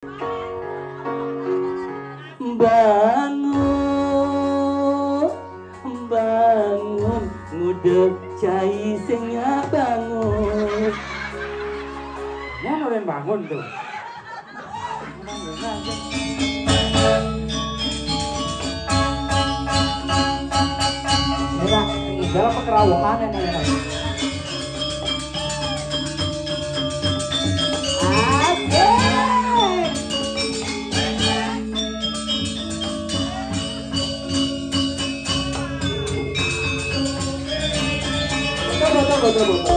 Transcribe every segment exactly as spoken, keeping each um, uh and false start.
Bangun, bangun, ngudek cai sing nyak bangun. Nyan orang bangun tuh. Mira, ini dalam pekerawahan ini. Asik. Betul, betul, betul, betul.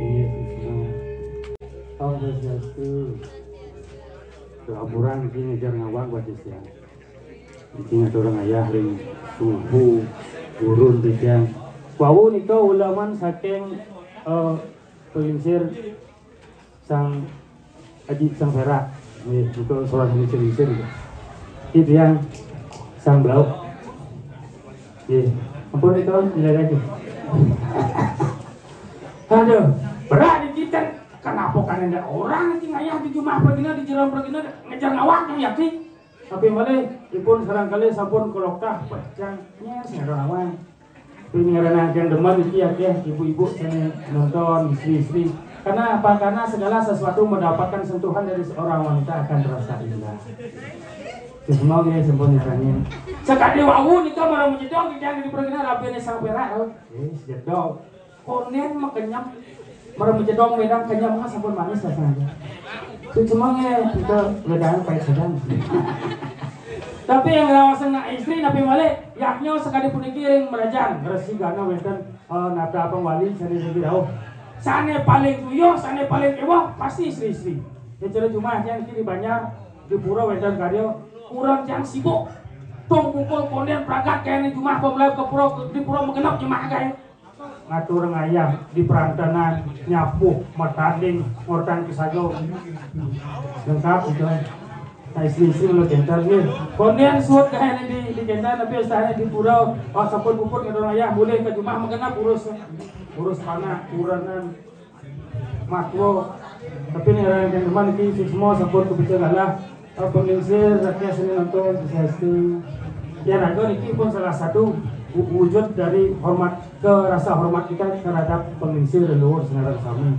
Iya, Om Swastiastu. Doa kurang iki ngejar ngawang, Pak Sis, ya. Iki ngatur ayah ring suhu gurun titiang. Wau nika ulaman saking, eh, pelingsir Sang Aji Sang Perak. Nggih, nika salah siji pelingsir. Iki titiang Sang Blauk. Nggih, ampun nika nilai lagi. Aduh, berat di kita. Kenapa kan ada orang iki ngayah di jumah pragina, di jalan pragina, ngejar ngawak yang yakin? Tapi malih ipun sareng kalih sampun koloktah pecah nyes ngaran awang. Ini ngaran yang demen iki akeh ibu-ibu sing nonton, istri-istri. Karena apa? Karena segala sesuatu mendapatkan sentuhan dari seorang wanita akan terasa indah. Semua nggih sampun nyarani. Sekali wau nika malah menjedong di yang di perkina rapiane Sang Perak. Eh, jedong. Konden mah kenyem. Mara majedong medang kenyem mah sampun manis rasanya. Sucemenge kita ledang pait sedang. Tapi yang rawasan nak istri napi malih, yaknya sekali puniki ring merajan, resi gana wenten, eh, nata pangwali sane sing rauh. Sane paling tuyuh, sane paling ewah pasti istri-istri. Ya cara cuma yang kiri banyak di pura wenten karya kurang yang sibuk. Tong pukul konden pragat kaya ni jumah pemulai ke pura, di pura magenep jumah kaya. Ngatur ngayah di perantanan, nyapuh, matanding, ngortan pisagau. Lengkap gitu. Nah, istri-istri lo kental nih. Konden suut kayak di, di kental, tapi istana di pura, oh, sampun puput ngatur ngayah, mulai ke jumah magenep urus, urus panak, kurenan, matwa. Tapi nih orang yang demen iki semua sampun kepica galah. Pemingsir rakyat seni nonton sesuatu. Ya, raga niki pun salah satu wu-, wujud dari hormat, ke rasa hormat kita terhadap pemingsir leluhur sengaran sami.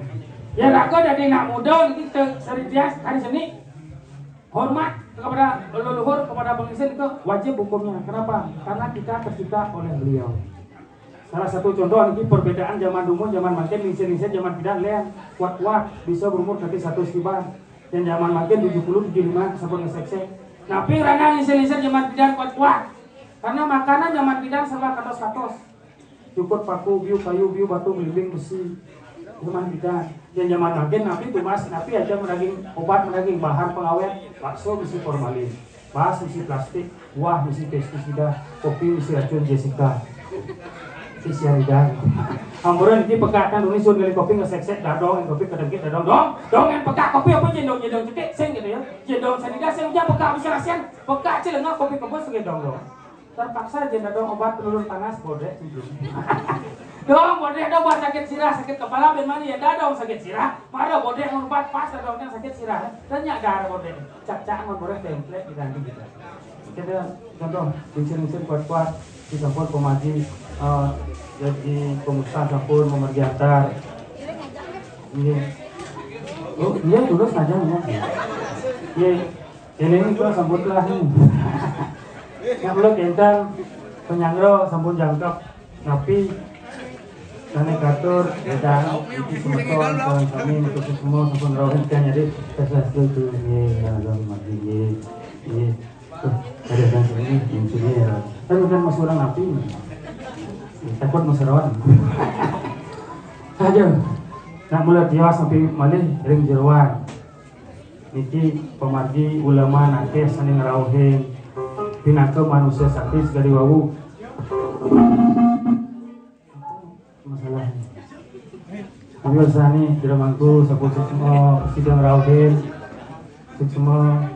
Ya, raga dari anak muda niki ke-, seri dia hari seni hormat kepada leluhur, kepada pemingsir itu wajib hukumnya. Kenapa? Karena kita tercipta oleh beliau. Salah satu contoh niki perbedaan zaman dulu, zaman mangkin, lingsir-lingsir zaman pidan lén kuat-kuat bisa berumur kaki satu sekiban. Yang zaman mangkin tujuh puluh, tujuh lima sampun ngesek-sek. Tapi rana lingsir-lingsir zaman pidan kuat-kuat. Karena makanan zaman pidan serba katos-katos. Cukup paku, biu kayu, biu batu, belimbing besi. Cuman kita yang zaman makin napi tumas napi aja menagih obat menagih bahan pengawet, bakso misi formalin, bas misi plastik, buah misi pestisida, kopi misi racun Jessica. Sisian dah. Amburan ini pekak kan dunia sun ngali kopi ngesek-sek dadong, kopi kedengkit dadong dong, dong yang pekak kopi apa jendong jendong cetek sing gitu ya, jendong sanida sing aja pekak bisa rasian, pekak cilengah kopi kebus gitu dong dong. Terpaksa aja dadong obat penurun panas bodek. Dong bodek dong buat sakit sirah sakit kepala ben mana ya dadong sakit sirah, mara bodek obat pas dadong yang sakit sirah, dan nyak darah bodek, cak-cak mau bodek template di tadi kita. Kita contoh, lincir-lincir kuat-kuat, di sampun pemaji, eh, jadi pengusaha sampun memergi antar. Iya. Oh iya, dulu saja ya. Iya. Ini itu sampun lah nih. Yang belum kentang penyangro sampun jangkep. Napi, kane katur, wedang, iki semeton, kawan kami, untuk semua sampun rawuh kan, jadi tes tes dulu tuh, iya, iya, iya, iya, iya. Tuh, ada kan sini, yang sini ya. Kan bukan masuk orang napi. Takut masuk rawan. Aduh. Nak mula tiwas sampai malih ring jeroan. Niki pamargi ulama nakeh sane ngrauhin pinaka manusia sakti segari wau. Masalah. Kami sane kira mangku sapu suksma sida ngrauhin suksma.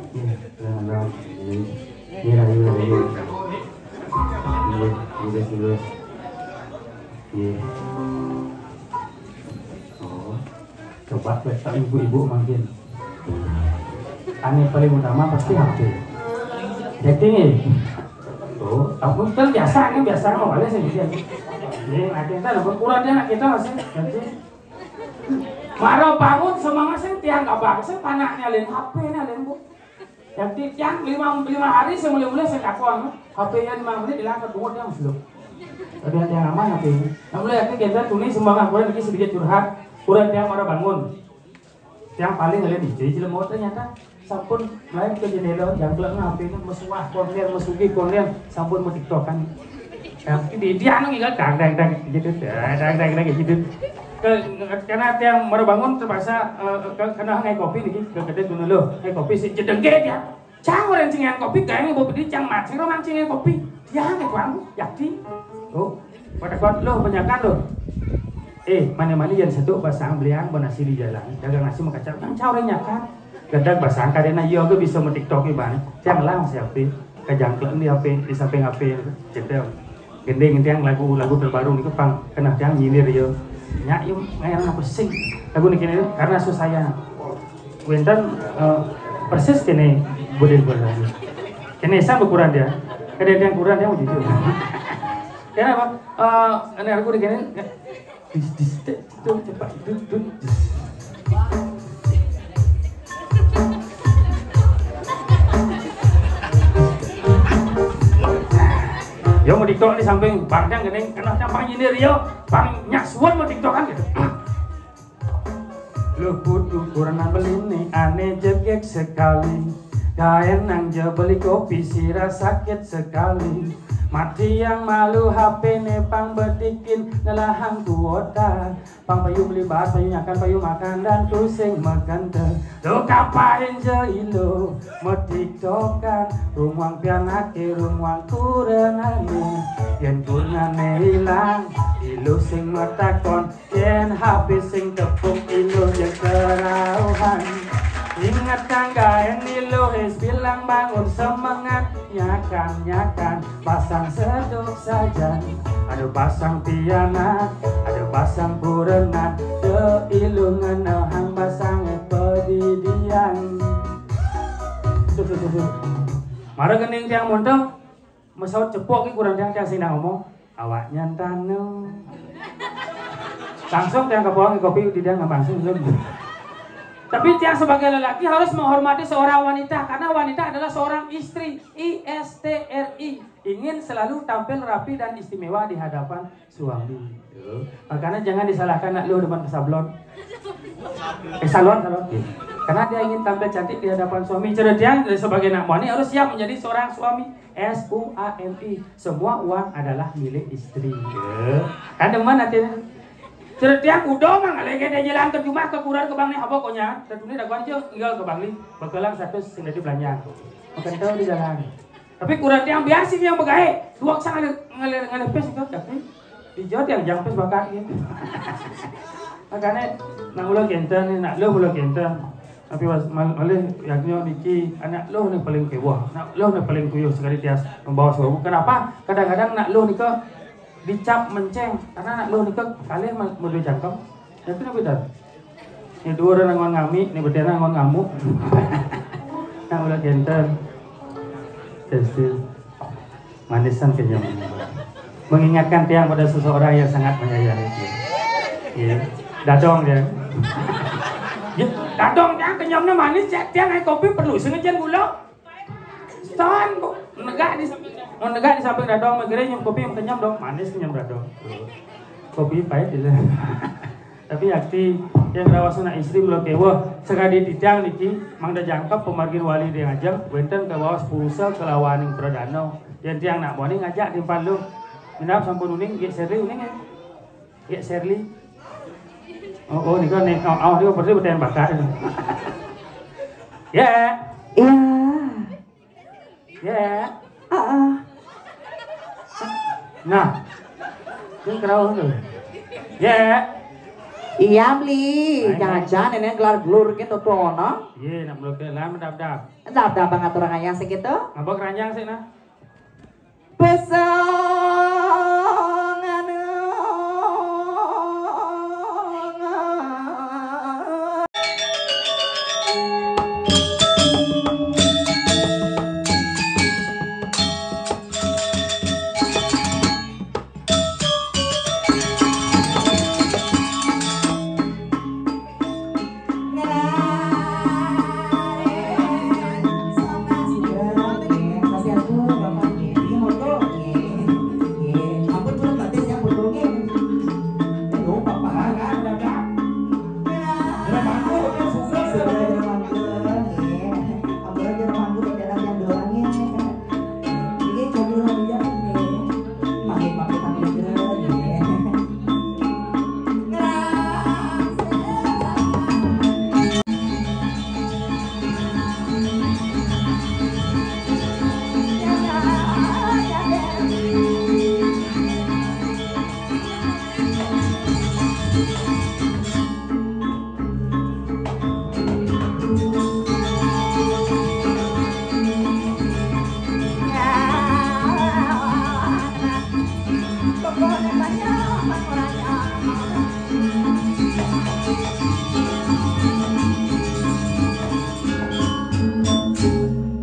Nggih, nggih, nggih, nggih. Nggih, nggih, terus. Nggih. Oh. Coba kita ibu-ibu mungkin. Ane paling utama pasti H P. Jadi nih, tuh, aku kan biasa kan biasa mau balik sih dia. Ini nanti kita dapat kurang dia anak kita masih nanti. Mara bangun semangat sih tiang kabak sih panaknya lain H P nya lain bu. Jadi tiang lima lima hari semula-mula saya takon H P nya lima menit dilangkat bungut yang sudah. Tapi yang aman H P nya. Nah mulai aku kita tulis sumbangan kurang lagi sedikit curhat. Kurang tiang mara bangun. Yang paling kalian di jadi jelema ternyata sampun lain ke jendela jangklekan H P nya mesuah konten mesugi konten sampun mau tiktokan. Yang di dia anu ngigal dang dang dang gitu. Dang dang dang gitu. Ke karena tiang mara bangun terpaksa eh, ke, kena ngai kopi nih ke gede dulu lo ngai kopi si jedengke dia. Cang orang cingan kopi gaya ngai kopi cang mat sing romang cingan kopi. Dia ngai kuang yakti. Oh, pada kuat lo banyakan lo. Eh, mana-mana yang satu pasang beliang nasi di jalan, dagang nasi makaca, kan cau renyakan. Gadag basang kadena iya ge bisa metiktok iban. Tiang lang siape, kejangklen di H P, di samping H P, cedem. Gending tiang lagu lagu terbaru niku pang kena tiang nyindir yo. Nyak yo ngayang apa sih? Lagu niki karena susah ya. Wenten eh, persis kene budin budin. Kene sam ukuran dia. Kada tiang ukuran dia mau jujur. Kenapa? Eh, ini aku di kene. Dis, dis, tek, tek, cepat, dut, dut, dis. Yo mau tiktok di samping bangkang gini kena campang nyindir yo bang nyaksuan mau tiktokan gitu. Luput ukuran beline ane jegek sekali. Kaen nang je beli kopi sirah sakit sekali. Mati yang malu H P ne pang bedikin nelahang kuota. Pang payu beli bas, payu nyakan, payu makan dan tusing makan te. Lo kapain je ilo metiktokan rumuang pianake rumuang kurenane. Yen kurenane ilang, ilo sing metakon. Yen H P sing tepuk ilo je kerauhan. Ingat kanggaen ilo es bilang bangun semangat. Nyakan-nyakan pasang seduk sajan. Ada pasang pianak, ada pasang kurenan. De ilung ngenehang pasang pedidian. Tuh, tuh, tuh, tuh. Mara gending tiang muntung, mesaut cepok ki kurang tiang tiang sing ngomong. Awaknya tanu. Langsung tiang kepala kopi di dia nggak langsung. Tapi tiang sebagai lelaki harus menghormati seorang wanita karena wanita adalah seorang istri. I S T R I. Ingin selalu tampil rapi dan istimewa di hadapan suami. Makanya jangan disalahkan nak lu depan ke sablon. Eh salon salon. Karena dia ingin tampil cantik di hadapan suami. Jadi dia sebagai nak muani harus siap menjadi seorang suami. S U A M I. Semua uang adalah milik istri. Ya. Kan demen hatinya. Cerita aku dong mang lagi ada jalan ke rumah ke kurar ke bang ni apa koknya. Terus ni daguan je tinggal ke bang ni. Bakalang satu sing dadi belanjang. Makan tahu di jalan. Tapi kurar tiang biasa yang begae. Dua sang ada ngalir ngalir pes itu tapi dijawab yang jang pes bakat gitu. Makanya nak ulah kenten ni, nak lo ulah kenten. Tapi was mal- malih yaknya niki anak lo ni paling kewah, nak lo ni paling kuyuh sekali tias membawa suara. Kenapa? Kadang-kadang nak lo nika dicap menceng karena nak lo nika kalih mal- model jangkau. Ya kenapa dah? Ni dua orang ngon ngami, ni betina ngon ngamuk. Nak ulah kenten. Testis. Manisan kenyam. Mengingatkan tiang pada seseorang yang sangat menyayangi dia. Ya. Dadong dia. Ya, dadong tiang kenyamnya manis, cek tiang air kopi perlu sengaja gula. Son, Bu. Negak di samping, mau negak di samping dadong, mikirnya nyum kopi yang kenyam dong, manis kenyam dadong. Kopi pahit dia. Tapi yakti yang rawas anak istri mula kewah sekadi titiang niki mangda jangkep pemargin wali di ngajeng wenten kawawas purusa kelawaning pradana. Yen tiang nak muni ngajak timpal lu. Minap sampun uning, Gek Serli uning ya? Gek Serli. Oh, oh nika nek oh, oh nika berarti beten bakat. Ya. Iya. Ya. Heeh. Nah. Ini kerauh tu. Ya. Iya beli, jangan-jangan ini gelar gelur gitu tuh ono. Iya, nak melukis lah mendap-dap. Dap dap banget orang ayah segitu. Ngapa keranjang sih nah? Pesong anu.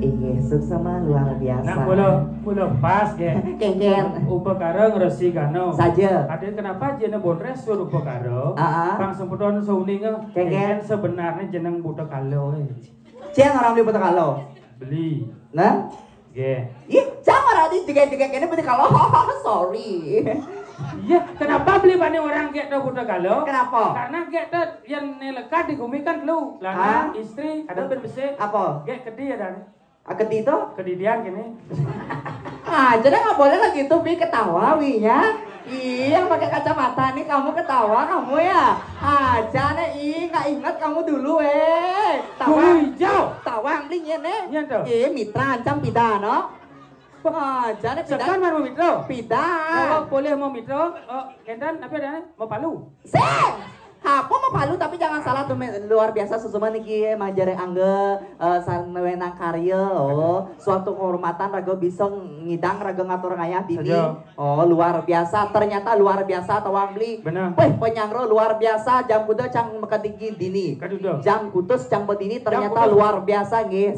Inggih, suksema luar biasa. Nak mula mula pas ge. Kengken. Upakara ngresi gana. Saja. Ada kenapa jeneng Bondres sur upakara? Aa. Pang sempedon sauninga. Kengken. Sebenarnya jeneng Buta Kala. Ceng orang beli Buta Kala. Beli. Nah? Ge. Ih, cang orang di tiga-tiga kene Buta Kala. Sorry. Iya, kenapa beli bani orang ge tau Buta Kala? Kenapa? Karena ge tau yang nelekat di gumi kan lu. Lanang, istri, ada ben besik. Apa? Ge kedi ya dan. Akedi itu? Kedidian gini. Ah, jadi nggak boleh lagi tuh Bi ketawa Wi ya. Iya, pakai kacamata nih kamu ketawa kamu ya. Aja nih, ih nggak ingat kamu dulu eh. Tawa, Bulu hijau. Tawa belinya nih. Iya tuh. Iya, mitra ancam pida no. Aja nih pida. Sekarang mau mitro. Pida. Kalau boleh mau mitro, oh, kendan tapi ada mau palu. Sing. Aku mau palu tapi jangan salah tuh men. Luar biasa Susuma niki manjare angga eh, sarana wenang karya oh. Suatu kehormatan raga bisa ngidang raga ngatur ngayah dini. Saja. Oh, luar biasa. Ternyata luar biasa tawang beli. Benar. Weh, penyangro luar biasa jam kuda cang mekadigi dini. Kadudo. Jam kutus cang bedini ternyata Jam kutus. Luar biasa nggih.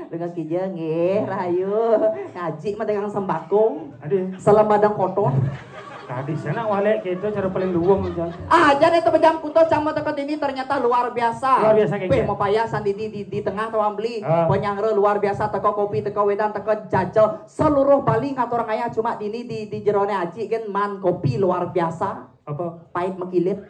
Dengan kija nggih, rahayu. Ngaji mah dengan sembako. Ada. Salam badang kotor. Tadi sana walek kita cara paling luwung aja. Aja deh tuh jam kutus cang mah teka dini ternyata luar biasa. Luar biasa, geng. Weh, mau payasan di di di, di tengah tawang beli. Ah. Penyangro luar biasa teko kopi teko wedang teko jajal seluruh Bali ngatur ngayah cuma dini di di jerone aji gen man kopi luar biasa. Apa? Pahit mekilit.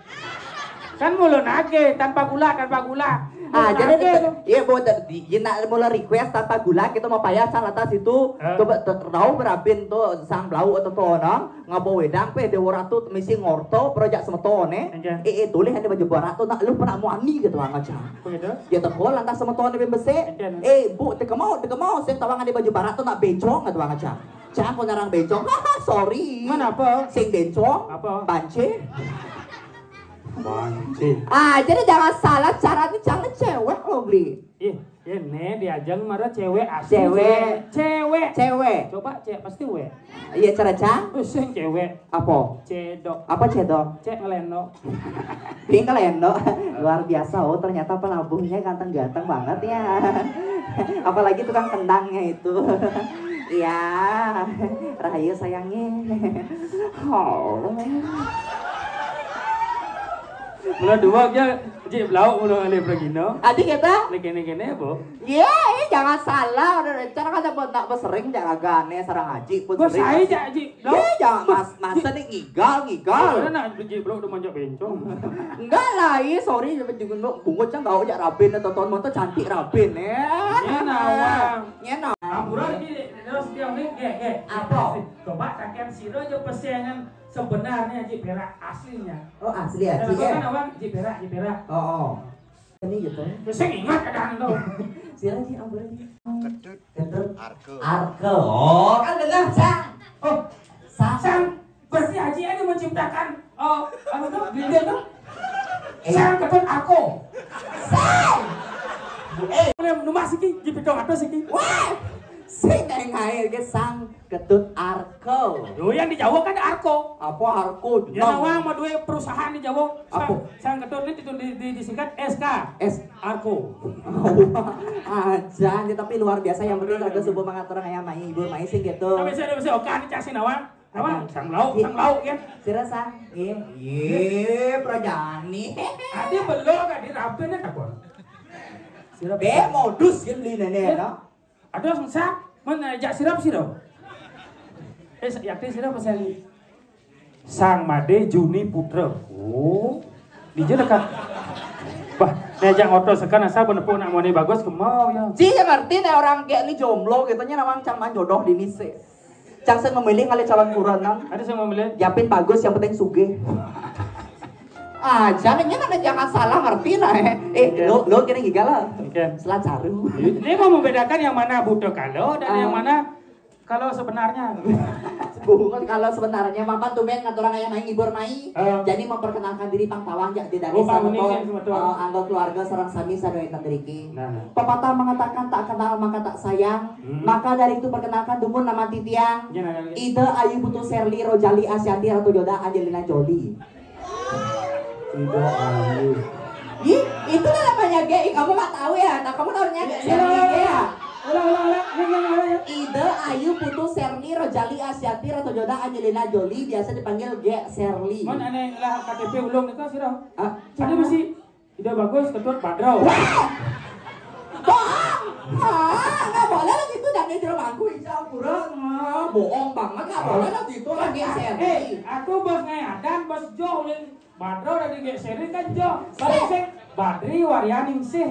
Kan mulu nage tanpa gula, tanpa gula. Ah, jadi iya, Bu, di, di nak mula request tata gula kita mau payah sang atas itu. Coba tahu berabin tuh sang blau atau tuh, no? Ngabo wedang pe dewa ratu misi ngorto projak semetone. Eh, eh, tulis ada baju barat tuh nak lu pernah muani gitu aja. Ya teko lantas semetone ben besik. Eh, Bu, teka mau, teka mau sing tawang ada baju barat tuh nak bencong gitu aja. Cang kok nyarang bencong. Haha, sorry. Mana apa? Sing bencong. Apa? Bance. Bance. Ah, jadi jangan salah cara ni cang cewek lo beli. Ih, ini diajang marah cewek asli. Cewek. Cewek. Cewek. Coba cewek pasti we. Iya, cara cang? Sing cewek. Apa? Cedok. Apa cedok? Cek ngelendo. Pink ngelendo. Luar biasa, oh, ternyata penabuhnya ganteng-ganteng banget ya. Apalagi tukang kendangnya itu. Iya. Rahayu sayangnya. Oh. Mula dua dia, Ji, blau mula ngalih pragina. Adi kita? Lagi kene-kene, Bu. Iya, eh, jangan salah. Udah rencana kan buat nak sering jak ragane sarang haji pun. Bos sering. Saya jak haji. Iya, jangan mas masa nih ngigal ngigal. Mana nak beli blok udah manjak bencong. Enggak lah, iya, sorry, jangan juga blok bungut kan kau jak rabin atau ton motor cantik rabin ya. Iya, nawang. Iya, nawang. Ampura lagi terus dia ni, ge ge. Apa? Coba takian siro aja pesengan sebenarnya ji perak aslinya. Oh, asli ya, ji ya. Kan awang ji perak, ji perak. Oh, oh. Ini gitu. Sing ingat kadang tu. Sira ji ampura ji. Ketut. Ketut. Arke. Arke. Oh, kan benar, Sang. Oh, Sang. Sang. Berarti Haji ada menciptakan, oh, apa tu? Bibir tu. Eh. Sang Ketut Arko. Sang. Eh. Boleh numah siki, di pitong atas siki. Wah. Sing ngai ke Sang Ketut Arko. Yo, yang di Jawa kan Arko. Apa Arko? Ya, nawang mau dua perusahaan di Jawa. Apa? Sang, Sang Ketut ni di, di, di, disingkat S K. S. Arko. Aja, tapi luar biasa. Yang penting ada subuh mangatur ayam mai, ibu mai sing gitu. Tapi saya, saya oke, ini casin awang. Awang, sang lauk, sang lauk ya. Sira Sang. Iya. Iya, prajani. Adi belum, adi rapi ni tak pun. Sira be modus kan beli nenek, no? Ada sang, mana jak sirap sirap. Eh, yakin sirap pasal Sang Made Juni Putra. Oh. Di je dekat. Bah, nenek jak ngotos sekan asal benepu nak moni bagus kemau ya. Ji yang ngerti nih orang kayak ni jomblo gitu nya nawang cang man jodoh di nise. Cang sen memilih ngalih calon kuranang. Ada saya memilih. Yapin bagus yang penting sugih. Ah, jangan jangan jangan salah ngerti lah eh. Eh, lo lo kira gigal lah. Oke. Selat saru. Ini mau membedakan yang mana buta kalo dan yang mana kalau sebenarnya. Bukan kalau sebenarnya mapan tumen ngaturang ayah mai ngibur mai. Eh. Jadi memperkenalkan diri pang tawang ya di dari oh, sama tuh. Eh, anggota keluarga sarang sami sadaya tandriki. Nah, nah. Pepatah mengatakan tak kenal maka tak sayang. Hmm. Maka dari itu perkenalkan dumun nama titiang. Ya, nah, nah, nah. Ida Ayu Putu Serli Rojali Asyanti Ratu Joda Angelina Jolie. Ida Ayu. Ih, itulah namanya G. Ih, kamu nggak tahu ya? Nah, kamu tahunya G Serli ya? Ulang, ulang, ulang. Yang, yang, ulang, ya. Ida Ayu Putu Serli Rojali Asyanti Ratu Joda Angelina Jolie biasa dipanggil G Serli. Mon aneh lah K T P ulung itu sih, Roh. Ah, ada masih Ida bagus, Ketut Badrau. Wah! Bohong! Hah? Nggak boleh lah gitu, dan dia jelema aku hijau kurang. Ah, bohong banget, nggak boleh lah gitu, lagi S R I. Eh, aku bos ngayadan, bos Jo, ulin Badrau dari G S R I kan Jo. Balik sih, Badri Waryaning sih.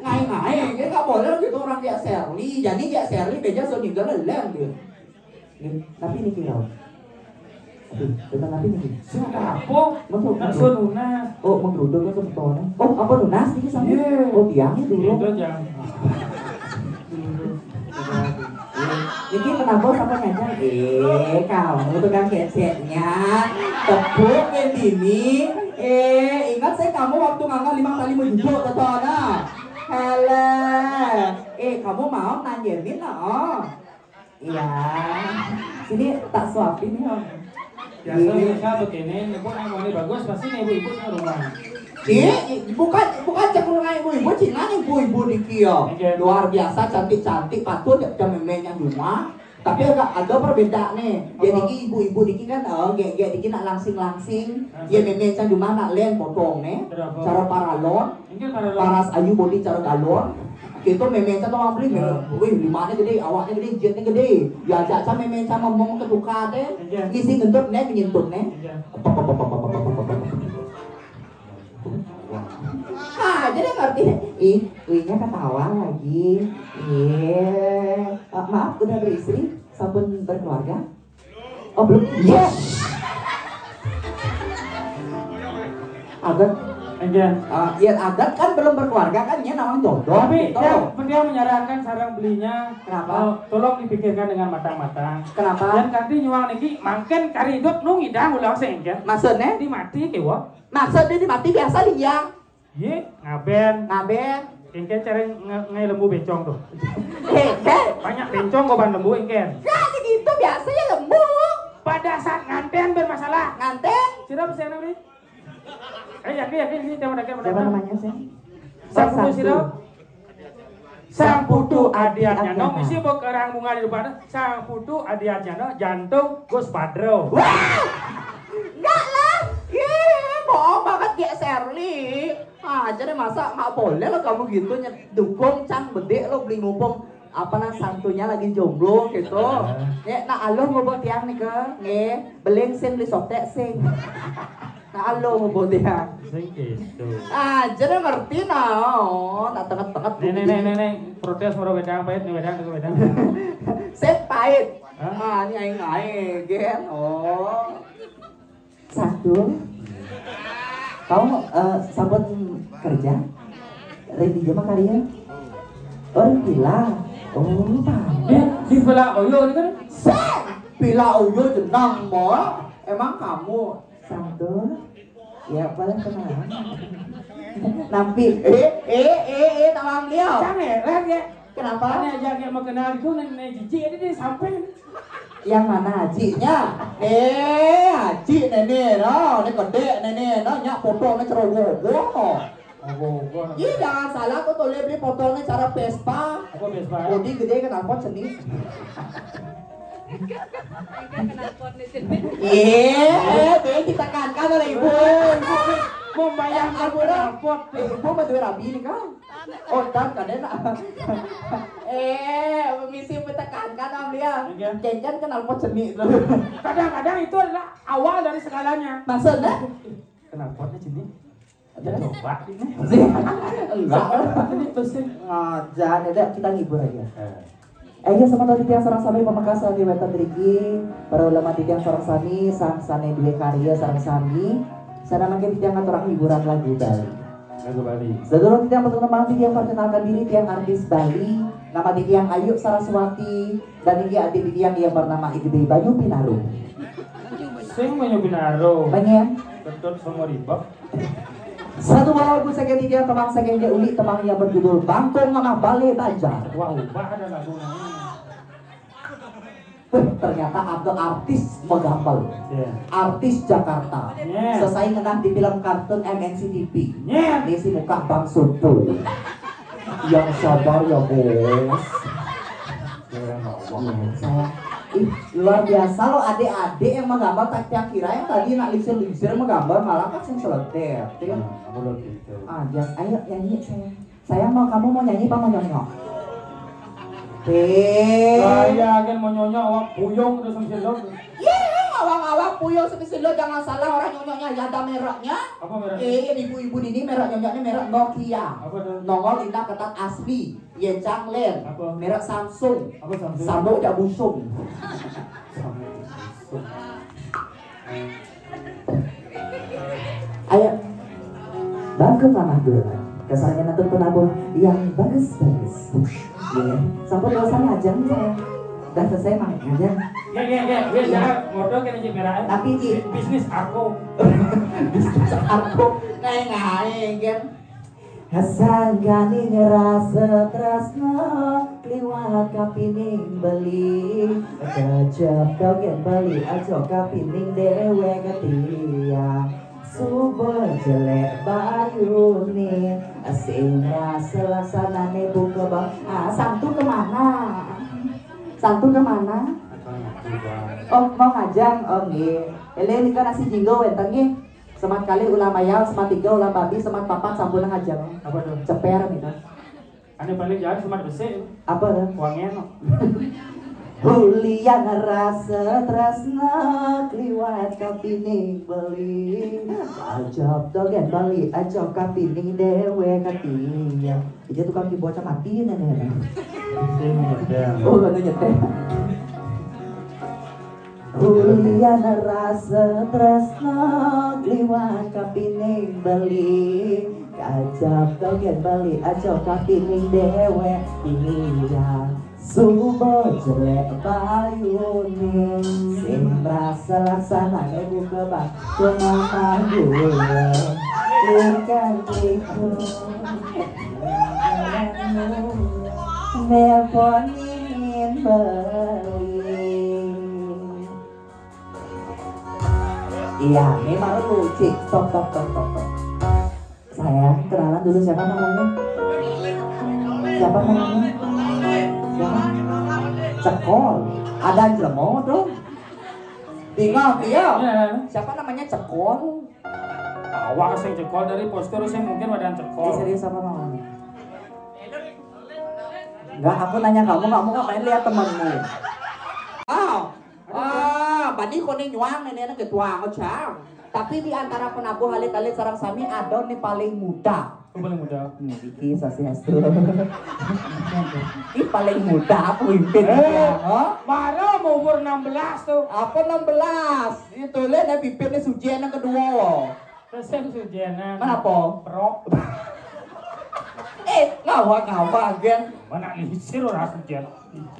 Ngai-ngai, dia nggak boleh lah gitu orang G S R I. Jadi G S R I beja so ninggal leleng dia. Tapi niki, Raul. Aduh, tentang apa niki? Sudah apa? Masuk, nak masuk. Suruh nunas. Oh, menggeruduk ke sebetulnya. Oh, apa nunas niki sama? Iya. Oh, tiang dulu. Itu jam. Niki kenapa sama nyajang? Eh, kamu tukang keceknya. Tepuk, Bendini. Eh, ingat saya kamu waktu ngangkat lima kali menjujur ke sana. Hele. Eh, kamu mau nanyain lah, oh. Iya. Sini tak suapin nih, Om. Biasa biasa begini, nyebut yang mau bagus pasti nih ibu-ibu ke rumah. Ih, bukan bukan cemurungan ibu-ibu, Cina nih ibu-ibu di Kio. Oke. Luar biasa cantik-cantik, patut ya jam memenya rumah. Tapi agak ada perbedaan nih. Jadi ibu-ibu diki kan, oh, gek gek diki nak langsing-langsing. Ya memenya rumah nak len potong nih. Cara paralon. Paras ayu bodi cara galon. Kita memang kan orang beli, memang, wih, limanya gede, awaknya gede, jetnya gede. Ya, ajak sama memang sama ngomong ke tukar deh. Ngisi ngentut nih, menyentut nih. Apa, apa, apa, apa, apa, apa, apa. Wah. Saya ngerti. Ih, Winya ketawa lagi. Iya. Eh, maaf, udah beristri? Sampun berkeluarga? Oh, belum. Yes. Agat. Enggak. Eh, ya, Agat kan belum berkeluarga kan, ya, namanya jodoh. Tapi gitu. Dia, dia menyarankan sarang belinya. Kenapa? Eh, tolong dipikirkan dengan matang-matang. Kenapa? Dan kanti nyuang niki mangken kari hidup nu ngidang ulah sing, ya. Maksudnya? Dimati, kewa. Maksudnya dimati biasa liang. Ye, ngaben. Ngaben. Engken cara nge-, ngai lembu bencong tuh. Eh, eh. Banyak bencong korban lembu engken. Ya, gitu biasanya lembu. Pada saat nganten bermasalah. Nganten? Sira bisa enak nih. Eh, yakin, yakin, ini tema dagang. Siapa namanya sih? Sang Putu Sira. Sang Putu Adiatnya. Nong isi bok kerang bunga di depan. Sang Putu Adiatnya, jantung Gus Padro. Wah! Enggak lah. Ih, bohong banget dia Serli. Aja deh, masa nggak boleh lo kamu gitu, dukung cang bedik lo beli mumpung apa nah santunya lagi jomblo gitu. Ya, nah, aloh ngubuk tiang nih ke, nggih, beling sin beli sotek sing. Nah, aloh ngubuk tiang. Sing gitu. Aja deh ngerti nah, oh, tak tenget-tenget. Nih, nih, nih, nih, nih, protes mau wedang pahit nih, wedang, nih, wedang. Sing pahit. Hah? Ah, ini aing aing, gen. Oh. Satu. Kamu, eh, sampun kerja? Ring di mana karya? Oh, ring villa. Oh, pandai. Di, di villa Oyo ini kan? Sing! Villa Oyo jenang, Mbok. Emang kamu? Satu. Ya, boleh kenalan. Nampi. Eh, eh, eh, eh, tawang beliau. Jangan ya, lihat ya. Kenapa? Ane aja kayak mau kenal itu, nenek Cici ini dia sampai. Yang mana hajinya? Eh, haji nenek, no. Ini gede nenek, no. Nyak foto, ini ceroboh, boh. Ih, jangan salah, aku tuh beli fotonya cara Vespa. Apa Vespa? Bodi gede, knalpot seni. Iya, dia ditekankan oleh ibu. Eh, ibu, membayangkan knalpot. Eh, ibu mah duwe rabi ini kan. Oh, dan kadena. Eh, misi ditekankan, Om Lia. Iya. Kencan knalpot seni tuh. Kadang-kadang itu adalah awal dari segalanya. Maksudnya? Knalpotnya seni. Ada coba ini. Enggak. Ini pusing. Ngajar, ya udah, kita ngibur aja. Eh. Eh, ya, sama tadi tiang sareng sami pameksa di wétan mriki, para ulama titiang sareng sami, sang sané duwé karya sareng sami, sané mangkin titiang ngaturang hiburan lagu Bali. Lagu Bali. Sedulur titiang, untuk nembang titiang perkenalkan diri, tiang artis Bali, nama titiang Ayu Saraswati, dan ini adik titiang yang bernama Igede Banyu Pinaro. Sing Banyu Pinaro. Pengen? Ketut sama ribak. Satu bawah bu saking tiga temang saking dia uli temang yang berjudul Bangkong Ngamah Bale Banjar. Wah, ubah ada lagu namanya. Wih, ternyata ada artis megambel. Iya. Artis Jakarta. Iya. Selesai ngenah di film kartun M N C T V. Iya. Ini si muka Bang Supu. Yang sabar ya, Bos. Iya, saya, ih, luar biasa lo, adik-adik yang menggambar, tak tiap kira yang tadi nak lingsir-lingsir menggambar, malah kan sing seleter, ya kan? Nah, aku udah gitu. Ah, dia, ayo nyanyi saya. Sayang, mau, kamu mau nyanyi apa mau nyonyok? Eh. Saya kan mau nyonyok, awak puyung terus sama si Lord. Iya, awak-awak puyung sama si Lord, jangan salah, orang nyonyoknya ya ada mereknya. Apa mereknya? Eh, ibu-ibu ini merek nyonyoknya merek Nokia. Apa tuh? Nongol indah ketat asli. Iya, Cang, Len. Apa? Merek Samsung. Apa Samsung? Sambuk jak busung. Sambuk busung. Ayo. Bangkung ramah dulu. Kesannya nanti penabur yang bagus-bagus. Iya. Sampai dosa ngajang saya. Udah selesai mah ngajang. Ya, ya, ya, ya, ya. Modal kan aja merah. Tapi di bisnis aku. Bisnis aku. Naik-naik kan. Hasangkaning rasa tresna liwat kapining beli, kecep dogén beli aja kapining dewek tiang. Suba jelek bayune sing rasa laksanane buka ba-, ah, Santu kemana? Santu kemana? Oh, mau ngajang? Oh, nggih. Elih nika nasi jinggo wénten nggih. Semat kali ulah mayal, semat tiga ulah babi, semat papat sampun ngajeng. Apa tuh? Ceper nih kan. Ane paling jahat semat besik. Apa tuh? Wangen. Hulian rasa tresna kliwat kapining beli. Ajab dogen beli aja kapining dewe katinya. Itu tukang keyboard mati nenek. Oh, nyetel. Hulian rasa tresna kliwat kapining beli. Ajab dogen beli aja kapining dewe. Iya. Subo jelek bayune. Sing rasa laksana ibu kebak cuma manggul. Ikan tiku. Nelponin beli. Iya, ini baru tuh, cik. Stop, stop, stop, stop, stop. Sayang, kenalan dulu, siapa namanya? Siapa namanya? Siapa? Cekol. Ada jelema dong. Bingung dia. Iya. Siapa namanya Cekol? Awak sing Cekol dari postur sing mungkin badan Cekol. Eh, serius, siapa namanya? Enggak, aku nanya kamu, kamu ngapain lihat temanmu? Ah, ah, bani kone nyuang nenek anak ketua ngocang. Tapi di antara penabuh alit-alit sarang sami ada nih paling muda. Aku paling muda. Hmm, Iki Swastiastu. Ini paling muda aku pimpin. Eh, oh? Baru mau umur enam belas tuh. Apa enam belas? Ini tulen ya bibirnya sujian yang kedua loh. Terus yang sujianan. Mana po? Pro. Eh, ngawa-ngawa gen. Mana lisir orang sujian.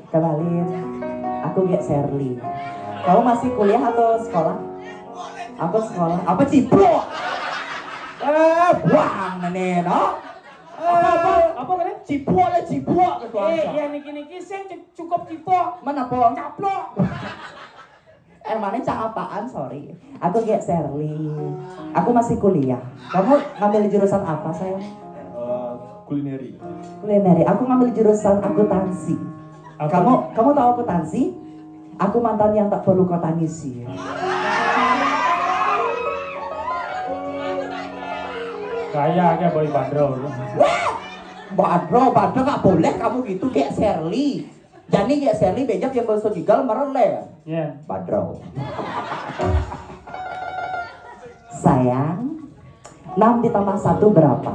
Kenalin, aku Gek Serli. Kamu masih kuliah atau sekolah? Aku sekolah. Apa cipo? Eh, buang nenek, no? Apa, apa? Apa kene? Cipo le cipo gitu. Eh, ya niki-niki sing cu- cukup cipo. Mana po? Caplok. Emangnya cak apaan, sorry. Aku Gek Serli. Aku masih kuliah. Kamu ngambil jurusan apa, sayang? Eh, kulineri. Kulineri. Aku ngambil jurusan akuntansi. Apa? Kamu kamu tahu akuntansi? Aku mantan yang tak perlu kau tangisi. Kayaknya boy bandrol. Wah! Badro, Badro nggak boleh kamu gitu, Gek Serli. Jani Gek Serli bejak yang bahasa Gigal merele. Iya. Badro. Sayang, enam ditambah satu berapa?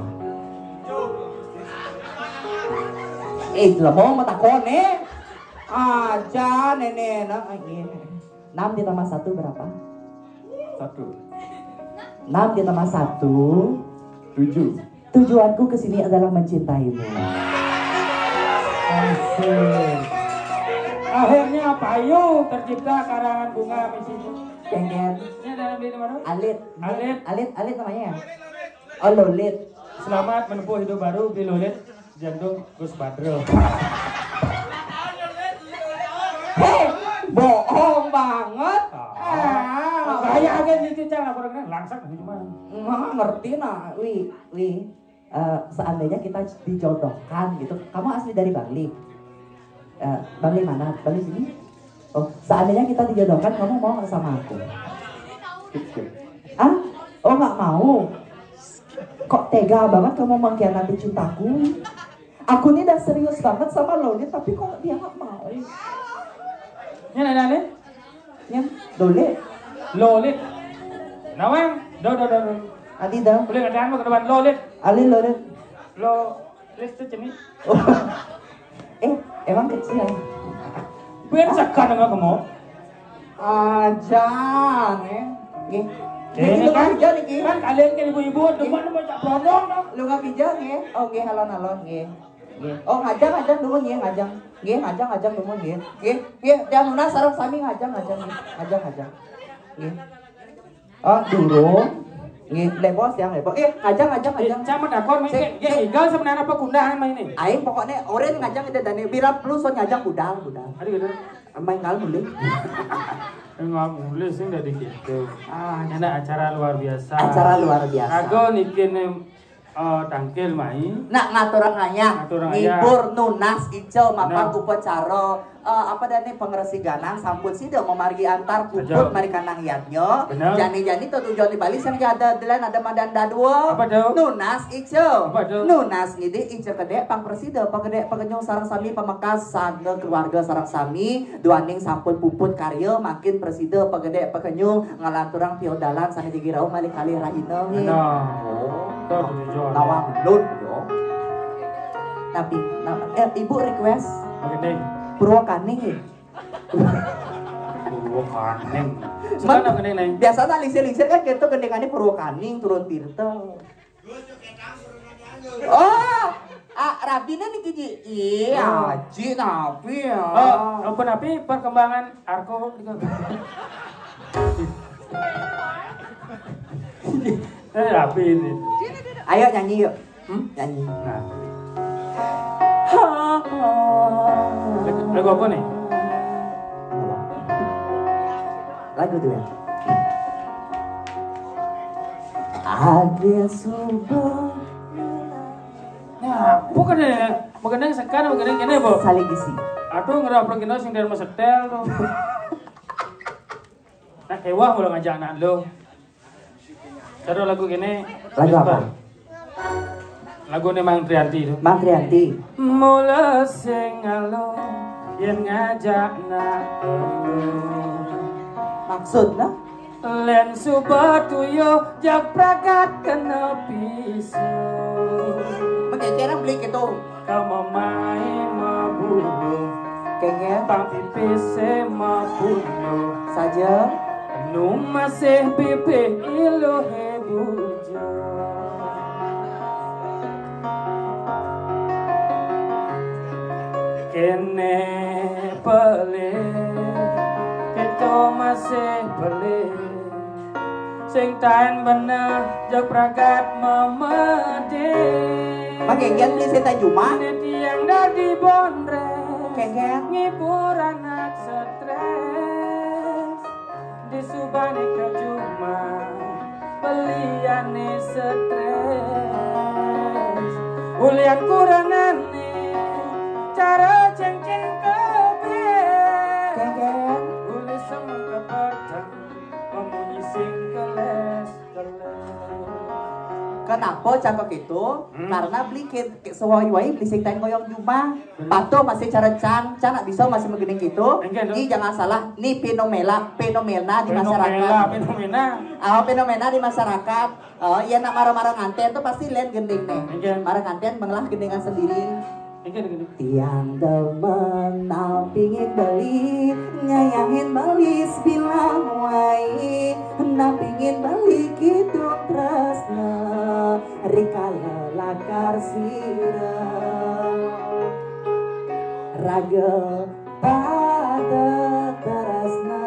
Eh, jelema mau takon eh. Aja nenek nak. Enam ditambah satu berapa? Satu. Enam ditambah satu. Tujuh. Tujuanku ke sini adalah mencintaimu. Asik. Akhirnya payu tercipta karangan bunga misimu. Kengen. Ini ada Nabi Muhammad? Alit. Alit. Alit, Alit namanya ya? Oh, Lolit. Selamat menempuh hidup baru, Bi Lolit. Jantung Gus Badro. Hei, bohong banget. Ah. Ah. Kayak agen gitu, Cang, aku dengar langsat gitu mah. Nah, ngerti nah, Wi, Wi. Eh, seandainya kita dijodohkan gitu, kamu asli dari Bali? Eh, Bali mana? Bali sini? Oh, seandainya kita dijodohkan, kamu mau nggak sama aku? Ah? Oh, nggak mau? Kok tega banget kamu mengkhianati cintaku? Aku ini udah serius banget sama Lolit, tapi kok dia nggak mau? Ini ada nih? Nya, Lolit. Lolit. Nawang, do do do do. Adi dah. Boleh ada anu ke depan Lolit. Ali Lolit. Lolit tuh jenis. Oh. Eh, emang kecil. Gue sekan dengan kamu. Aja, nih. Nggih. Eh, ini kan, kan kalian kan ibu-ibu, depan mau cak brondong dong. Lu nggak kijang, nggih? Oh, nggih, alon-alon, nggih. Nggih. Oh, ngajang, ngajang dulu, nggih, ngajang. Nggih, ngajang, ngajang dulu, nggih. Nggih, nggih, jangan lunas, sarung sami ngajang, ngajang, nggih. Ngajang, ngajang. Nggih. Oh, durung. Nggih, lek bos yang lek bos. Eh, ngajang, ngajang, ngajang. Cak medakon, main sik, kayak, kayak sik. Igal sebenarnya apa kundang main ini? Aing pokoknya oren ngajang itu dan bilang perlu son ngajang budal, budal. Aduh, gitu. Main ngal mulih. Nggak mulih sih dari gitu. Ah, enak acara luar biasa. Acara luar biasa. Aku niki nih Eh, tangkil mai. Nak ngaturang ayah. Ngaturang ayah. Ngibur nunas ica mapan upacara, eh, apa dah ni, pengeresi ganang sampun sida mamargi antar puput mari kanang yadnya. Bener. Jani-jani to tujuan di Bali sing ada delan ada madan dadua. Apa tu? Nunas ica. Apa tu? Nunas ngidih ica kedek pang presida, pagedek pagenyung sareng sami pamekas saga keluarga sareng sami duaning sampun puput karya makin presida pagedek pagenyung ngalanturang piodalan sane jagi rauh malih kalih rahina nggih. Bener. Oh. Betul, betul. Nawang lun yo. Tapi nama eh, ibu request. Begini. Purwakaning nggih. Purwakaning. Sekarang begini nih. Biasanya lingsir-lingsir kan gitu gendingannya Purwakaning turun tirta. Oh, ah, rabine niki Ji. Iya, Ji tapi ya. Oh, ampun, tapi perkembangan Arko. Eh, rapi ini. Ayo nyanyi yuk. Hmm? Nyanyi. Nah. Lagu, lagu apa nih? Lagu tuh ya. Age suba. Nah, bukan ya. Bukan yang sekarang, bukan yang kene, Bu. Saling isi. Aduh, ngerap lagi sing dari setel tuh. Nah, kewah kalau ngajak anak lu. Cara lagu gini. Lagu apa? Lagu ini Mang Trianti itu. Mang Trianti. Mula sing alo yen ngajak nak elu. Maksudnya? Len suba tuyo jak pragat kena pisu. Mengeceran beli gitu. Kamu main mabulu. Kengnya. Tapi pise mabulu. Saja. Nu masih bibih iluhe bujur. Kene pelih, kita masih pelih. Sing taen beneh jog pragat memedhe. Mangke yen beli sing taen jumah. Tiang dadi bondres. Kengken. Ngibur anak stres. Disubane ke jumah. Beliane stres. Ulian kuranane. Cara cengceng kebes. Kengken. Uli semeng kepeteng. Pemunyi sing keles-keles. Kenapa cakep itu? Hmm. Karena beli ke, ke sewai-wai beli sing taen ngoyong jumah. Bener. Patuh masih cara can, can nak bisa masih begini gitu. Enggak, dong. Ini jangan salah, ini fenomena, fenomena di masyarakat. Fenomena, fenomena. Ah, fenomena di masyarakat. Oh, iya nak marah-marah nganten tuh pasti lain gending nih. Enggak. Marah nganten mengelah gendingan sendiri. Tiang demen nampingin beli, ngayahin beli sebilang wai, nampingin beli kidung tresna, rikala lakar sira. Raga pada tresna.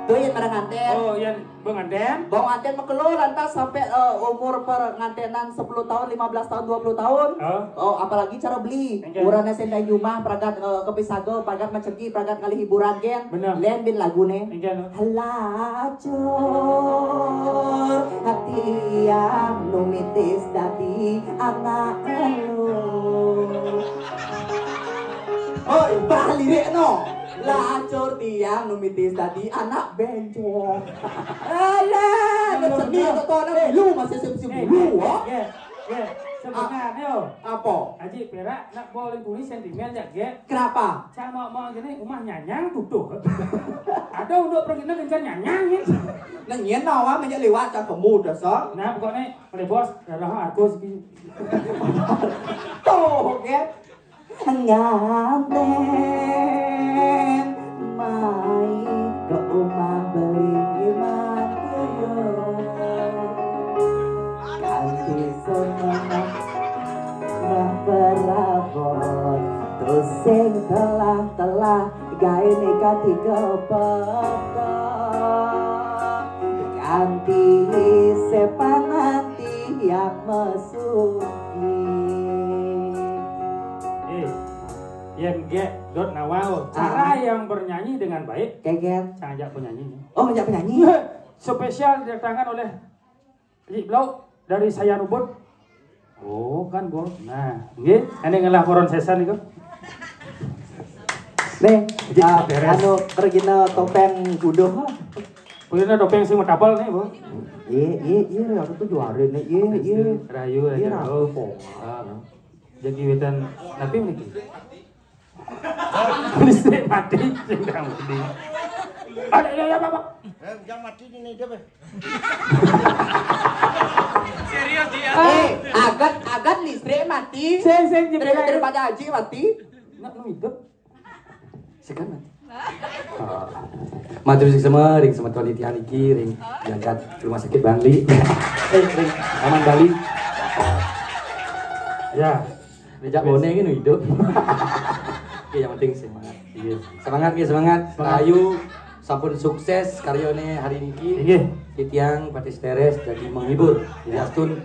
Tuh yang pada nganten. Oh, yang Bang Anten? Bang Anten makelo lantas sampai, eh, umur pengantenan sepuluh tahun, lima belas tahun, dua puluh tahun. Heeh. Oh, apalagi cara beli. Enggak. Urane sendai jumah, pragat, eh, kepisaga, pragat macegi, pragat ngalih hiburan, gen. Bener. Len bin lagune. Enggak, no. Lacur hati yang numitis dadi anak elu. Oi, balik no. Lacur tiang numitis dadi anak bencong. Alah, seni kok ana lu masih sing sing bulu, oh. Sebenarnya, oh. Apa? Haji Perak nak boleh tulis sentimen ya, Ge. Kenapa? Sama mau gini, rumah nyanyang tutup. Ada untuk pergi nak gencar nyanyang ya. Nengin nawa menjak lewat tak kemu dasar. Nah, pokoknya, kalau bos, darah aku sih. Tuh, Ge. Nganten mai ke umah beli matuyo. Kanti semangat bah perabot. Terus sing telah-telah gaene katiga peka. Kanti sepangan tiap mesuki. Eh, yen gek dot nawal, cara yang bernyanyi dengan baik, Keket. Saya ajak penyanyi. Oh, ngajak penyanyi. Spesial didatangkan oleh Lik Blau dari Sayan Ubud. Oh, kan gua. Nah, nggih, ini ngelaporan sesan niku. Nih, ah, beres. Anu kerjina topeng kuduh. Punya topeng sing matapel nih, Bu. Iya, iya, iya, aku tuh juara nih. Iya, iya. Rayu aja. Iya, rayu kok. Ah. Jadi wetan tapi niki. Listrik mati, sing mati. Ada ya, ya, Bapak. Eh, jangan mati ini dia, Beh. Serius dia. Eh, agat agat listrik mati. Sing sing daripada haji mati. Nak nu hidup. Segan mati. Ah. Matur suksma ring semeton titiang iki ring jagat Rumah Sakit Bangli. Eh, ring Taman Bali. Ya, rejak bone iki hidup. Oke, yang penting semangat. Iya. Semangat ya, semangat. Semangat. Ayu sampun sukses karyane hari niki. Iya. Titiang Patis Teres jadi menghibur. Ya. Yastun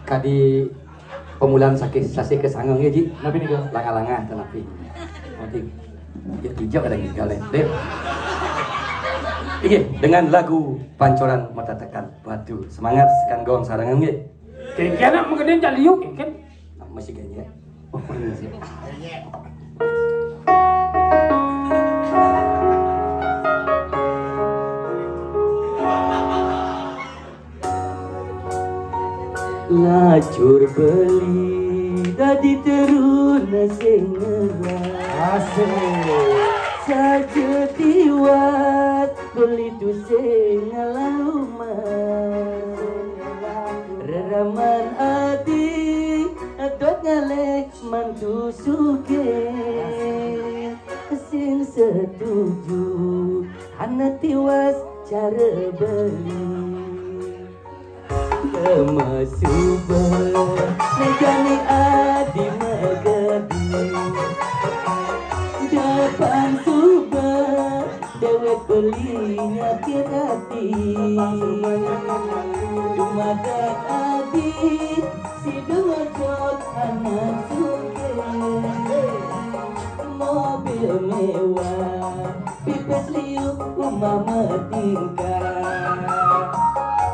kadi pemulaan sakit sasih kesanggung ya, Ji. Napi nika? Langah-langah tenapi. Penting. Ya tiga kadang tiga le. Dek. Iya, dengan lagu Pancoran Matatakan Batu. Semangat sekan gong sarangan nggih. Kengken nak mengedin cak liuk kengken. Nah, masih kayaknya. Oh, iya. Lacur beli dadi teruna sing ngerah. Asik. Saja tiwas beli tu sing ngalumah. Reraman ati atot ngalih mantu sugih. Sing setuju anak tiwas cara beli. Kemasuba nejani adi megedi. Depan suba dewek beli nyakit hati. Dumadak adi si dengocot anak suke. Mobil mewah. Pipis liu umah metingkah.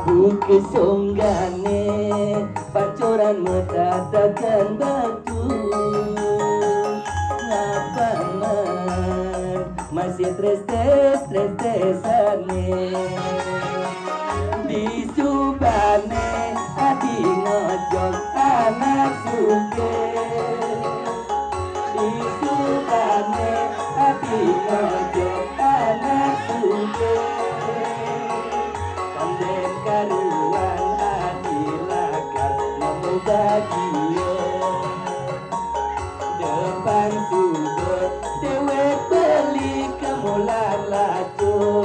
Bukit songgane pancoran metatakan batu. Ngapaman masih trestes trestesane. Di subane adi ngojok anak suke. Di subane adi ngojok anak suke. Kandeng karuan adi lakar nemu bagiyo. Depan sudut dewek beli kemulan lacur.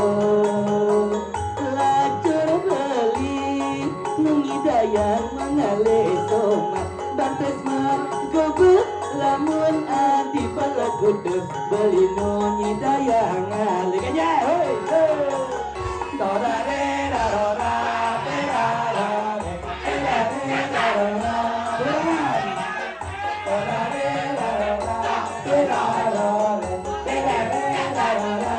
Lacur beli nungi dayang mengalih somat. Bantes mat gobek lamun adi pala kudus beli nungi dayang ngalih kanya hoi hoi. Torare rarora terara terare rarora. Ulangan. Torare rarora terara terare rarora.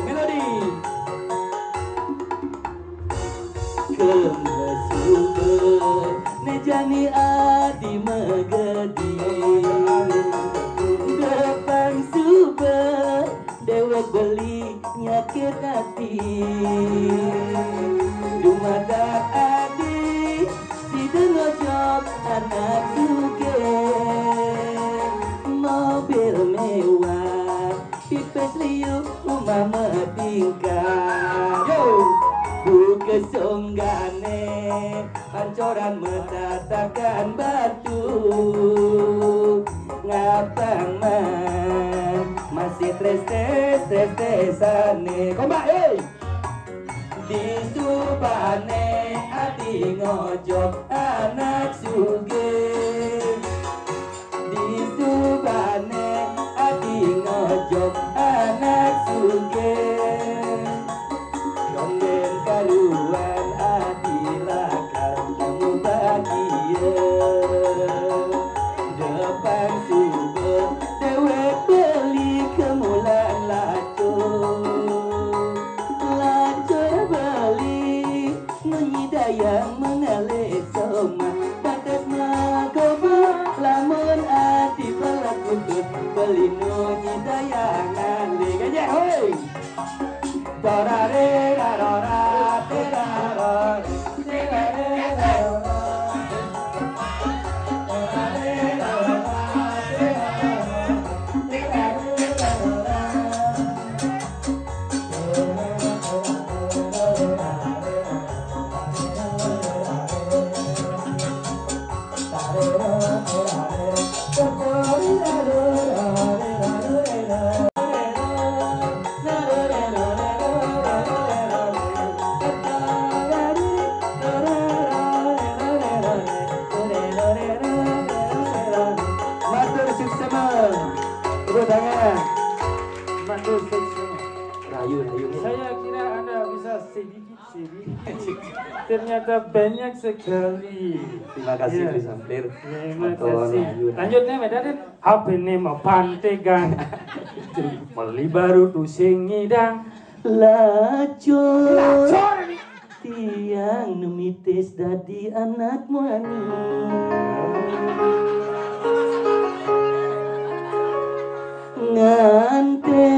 Melodi. Kemasuba nejani adi magadi. Depan suba dewek beli nyakit hati. Dumadak adi si dengojok anak suke. Mobil mewah. Pipis liu umah metingkah. Yo. Buka songgane pancoran metatakan batu. Ngapang man masih trestes trestesane. Kompak, hei. Di subane adi ngojok anak suge. Di Linu Hidayangan, ding aja, hoi. Dorare, rarora, teraro, terare, rarora. Matur suksema. Tepuk tangan. Matur suksema. Rayu, rayu. Saya kira Anda bisa sedikit, sedikit. Ternyata banyak sekali. Terima kasih, ya. Terima kasih. Lanjutnya, Medan. Apa nama pantegan? Meli baru tu sing ngidang. Lacur. Lacur ni. Tiang nemitis dadi anak muani. Ngante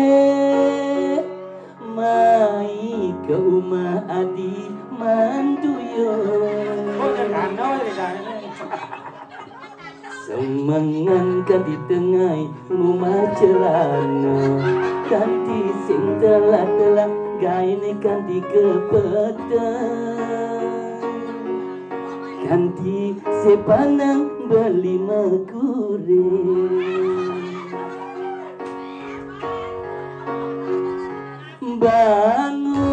mai ke rumah adi mantuyo. Oh, jangan, no, jangan. Semengan kanti tengai mumah celana, kanti sing telah-telah gaine kanti kepeten, kanti sepanang beli mekure. Bangun,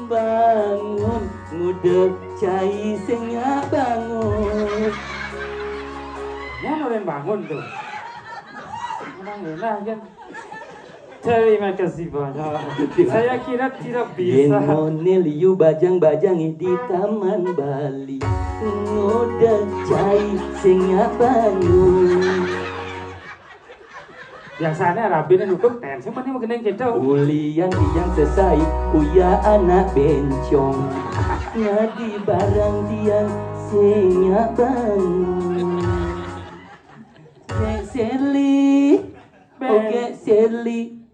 bangun, ngudek cai sing nyak bangun. Nyan orang bangun tu. Memang enak kan. Terima kasih banyak. Saya kira tidak bisa. Yen mone liu bajang-bajang di Taman Bali. Ngudek cai sing nyak bangun. Biasanya rabine nutup ten, sing penting mengkening gitu. Ulian tiang sesai, uya anak bencong. Ngadi barang tiang sing nyak bangun. Kek Seli, oke Seli.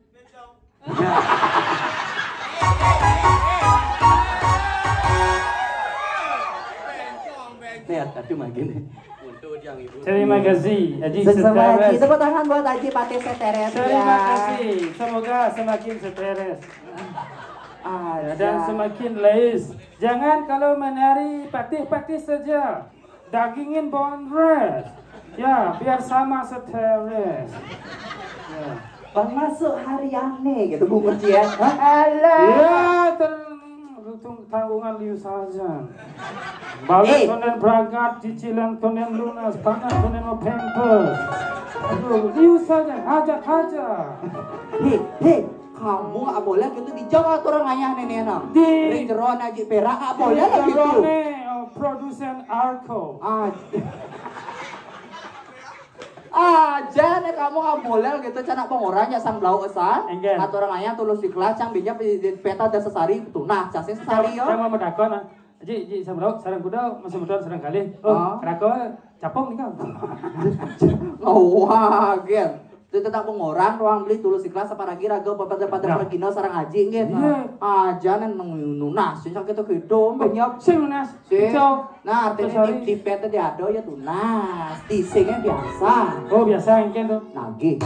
Sehat, tapi makin. Terima kasih, Aji Sesama Aji. Seteres. Tepuk tangan buat Aji Patih Seteres, terima ya. Kasih. Semoga semakin seteres. Ah, ya, dan ya. Semakin leis. Jangan kalau menari patih-patih saja. Dagingin bonres. Ya, biar sama seteres. Ya. Bang masuk hariane gitu, Bu Murji, ya. Hah? Alah. Ya, ter-, tanggungan liu saja. Balik eh. Tonden berangkat, cicilan tonden lunas, panas tonden mau pampers. Aduh, liu saja, ajak aja. Hei, hei, kamu nggak boleh gitu di Jawa tuh orang ayah nenek nang. Di ring jeroan aji perak nggak boleh lah gitu. Jerone, oh, produsen Arko. Ah. Aja nih kamu nggak boleh gitu, canak pengorang ya sang blau esan. Enggak. Atau orang ayah tulus ikhlas, cang binya di, di peta ada sesari tunas, casnya sesari yo. Sama medakon, ah. Ji, ji, sama sarang kuda, masih muda sarang kali. Oh, oh. Kerako capung nih kan. Wah, gen. Itu tetap pengorang, ruang beli tulus ikhlas, apa lagi raga pada pada nah. Pergina sarang aji, gen. Iya. Aja nih nunas, sing sakit tuh gitu, banyak. Sing nunas. Sing. Nah, artinya di, di peta di ado ya tunas, di singnya biasa. Oh, biasa engken tuh. Nagih.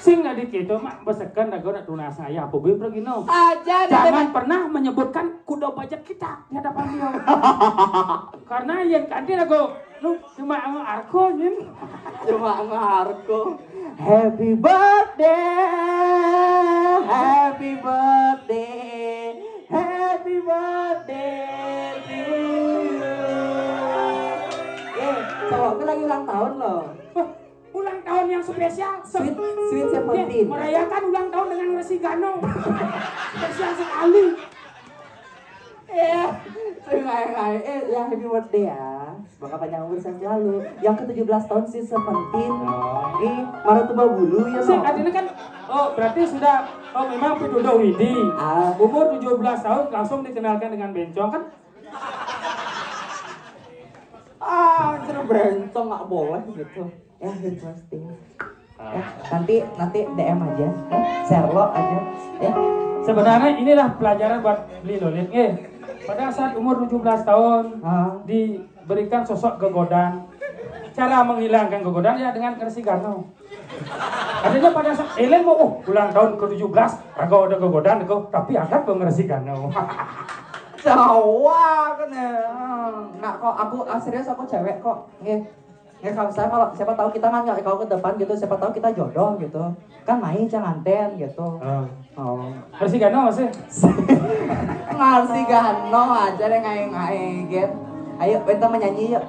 Sing nggak dikit tuh, mak besekan dah gua nak tunas ayah apa gue pergi no. Aja. Jangan pernah menyebutkan kuda bajak kita di hadapan dia. Karena yang kanti lagu lu cuma sama Arko nih. Cuma sama Arko. Happy birthday, happy birthday, happy birthday to you. Eh, cowokku lagi ulang tahun loh. Wah, ulang tahun yang spesial. Sweet, sweet seventeen. Merayakan ulang tahun dengan Resi Gano. Spesial sekali. Iya, sengaja. Eh, ya, happy birthday ya. Semoga panjang umur sehat selalu. Yang ke tujuh belas tahun si Seventeen. Oh. Ini Marutuba Bulu ya, sih, no? Artinya kan, oh, berarti sudah, oh, memang pituduh ini. Ah. Umur tujuh belas tahun langsung dikenalkan dengan bencong kan? Ah, bencong nggak boleh gitu. Ya, requesting. Ya, nanti nanti D M aja, ya, share lo aja, ya. Sebenarnya inilah pelajaran buat Beli Lolin. Eh, pada saat umur tujuh belas tahun, ah, diberikan sosok gegodan. Cara menghilangkan gegodan ya dengan ngeresi gano. Adanya pada saat Elen mau, oh, ulang tahun ke tujuh belas, raga ada gegodan kok, tapi adat mau ngeresi gano. Jawa kan ya. Nggak kok, aku, ah, serius, aku cewek kok. Nggih. Ya, kalau saya, kalau siapa tahu kita kan, kalau ke depan gitu, siapa tahu kita jodoh gitu. Kan main jangan ten gitu. Ah. Oh. Masih gano masih? Masih gano aja deh, ngai-ngai gitu. Ayo, kita menyanyi yuk.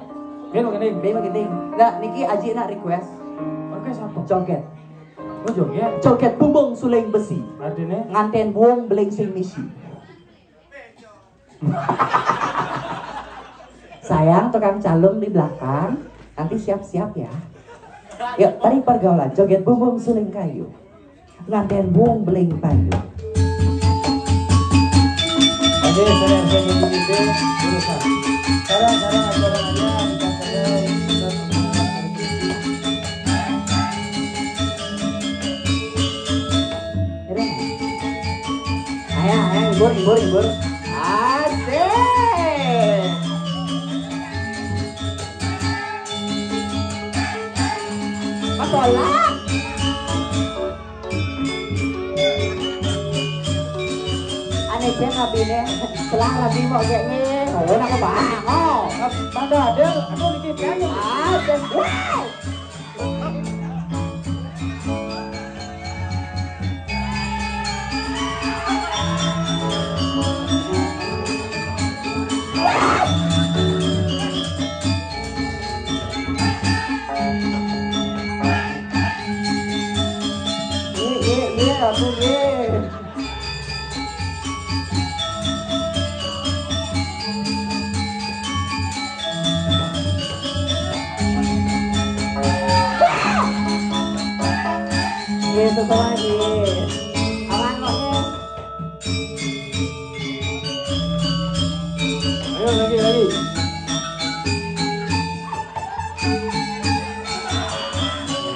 Biar begini. Biar begini. Nah, niki Aji nak request. Oke, siapa? Joget. Oh, joget. Joget bumbung suling besi. Artinya? Nganten buung beling sing misi. Sayang, tukang calung di belakang, nanti siap-siap ya. Yuk, tarik pergaulan, joget bumbung suling kayu. Nganten buung beling payu. Oke, saya saya begitu urusan. Sekarang sekarang acaranya kita. Ayo, ayo, hibur, hibur, hibur. Asik. Masalah. Aneh banget ini. Selang rabi mau kayaknya. Oh, nak apa? Oh, pada ada. Aduh, dikit kan. Asik. Wow. Iya, iya, iya, aku iya. Yesus lagi. Aman kok, Yesus. Ayo, lagi, lagi.